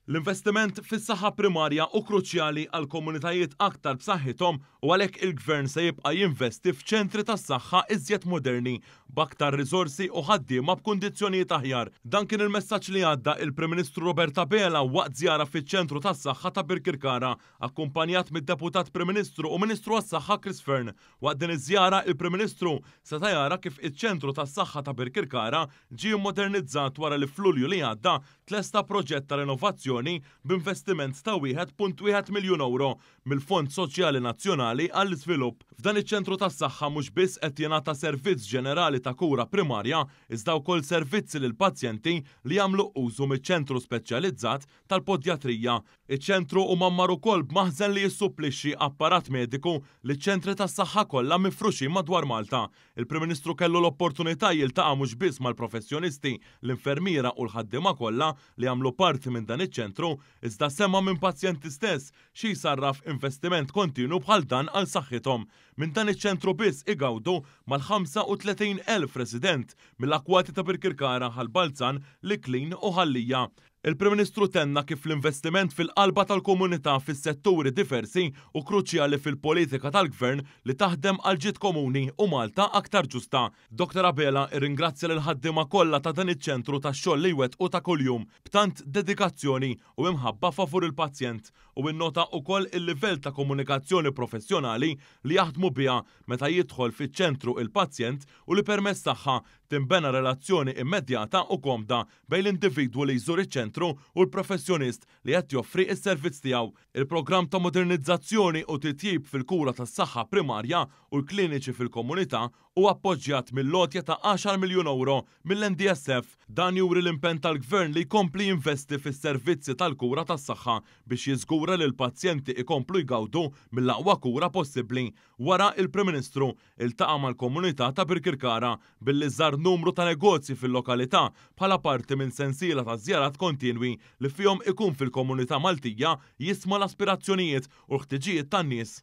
L-investiment fis-saħħa primarja hu kruċjali għal komunitajiet aktar b'saħħithom u għalhekk il-Gvern se jibqa' jinvesti f'ċentri tas-saħħa iżjed moderni, b'aktar riżorsi u ħaddiema b'kundizzjonijiet aħjar. Dan kien il-messaġġ li għadda il-Prim Ministru Robert Abela waqt żjara fiċ-ċentru tas-saħħa ta' Birkirkara, akkumpanjat mid-Deputat Prim Ministru u Ministru għas-Saħħa Chris Fearne. Waqt din iż-żjara, il-Prim Ministru seta' jara kif iċ-ċentru tas-saħħa ta' Birkirkara ġie mmodernizzat wara li f'Lulju li għadda tlesta proġett ta' renovazzjoni b'investiment ta' 1.1 miljun ewro mill-Fond Soċjali Nazzjonali għall-Iżvilupp. F'dan iċ-ċentru tas-saħħa mhux biss qed jingħata servizz ġenerali ta' kura primarja iżda wkoll servizzi lill-pazjenti li jagħmlu użu miċ-ċentru speċjalizzat tal-podjatrija. Iċ-ċentru hu mgħammar ukoll b'maħżen li jissupplixxi apparat mediku liċ-ċentri tas-saħħa kollha mifruxin madwar Malta. Il-Prim Ministru kellu l-opportunità jiltaqa' mhux biss mal-professjonisti, l-infermiera u l-ħaddiema kollha li jagħmlu parti minn dan iċ-ċentru, iżda sema' minn pazjenti stess xi jsarraf investiment kontinwu bħal dan għal saħħithom. Minn dan iċ-ċentru biss igawdu mal-35,000 resident mill-akkwati ta' Birkirkara, Ħal Balzan, l-Iklin u Ħal Lija. Il-Prim Ministru tenna kif l-investiment fil-qalba tal-komunità fis-setturi diversi hu kruċjali fil-politika tal-Gvern li taħdem għall-ġid komuni u Malta aktar ġusta. Dottor Abela rringrazzja lill-ħaddiema kollha ta' dan iċ-ċentru tax-xogħol li jwettqu ta' kuljum b'tant dedikazzjoni u imħabba favur il-pazjent u innota ukoll il-livell ta' komunikazzjoni professjonali li jaħdmu biha meta jidħol fiċ-ċentru il-pazjent u li permezz tagħha tinbena relazzjoni immedjata u komda bejn l-individwu li jżur iċ-ċentru u l-professjonist li qed joffri s-servizz tiegħu. Il-programm ta' modernizzazzjoni u titjib fil-kura tas-saħħa primarja u l-kliniċi fil-komunità hu appoġġjat mill-għotja ta' għaxar miljun ewro mill-NDSF. Dan juri l-impenn tal-Gvern li jkompli jinvesti fis-servizzi tal-kura tas-saħħa biex jiżgura li l-pazjenti ikomplu jgawdu mill-aqwa kura possibbli. Wara, il-Prim Ministru iltaqa' mal-komunità ta' Birkirkara billi żar numru ta' negozji fil-lokalità bħala parti minn sensiela ta' żjarat kontinwi li fihom ikun fil-komunità Maltija jisma' l-aspirazzjonijiet u l-ħtiġijiet tan-nies.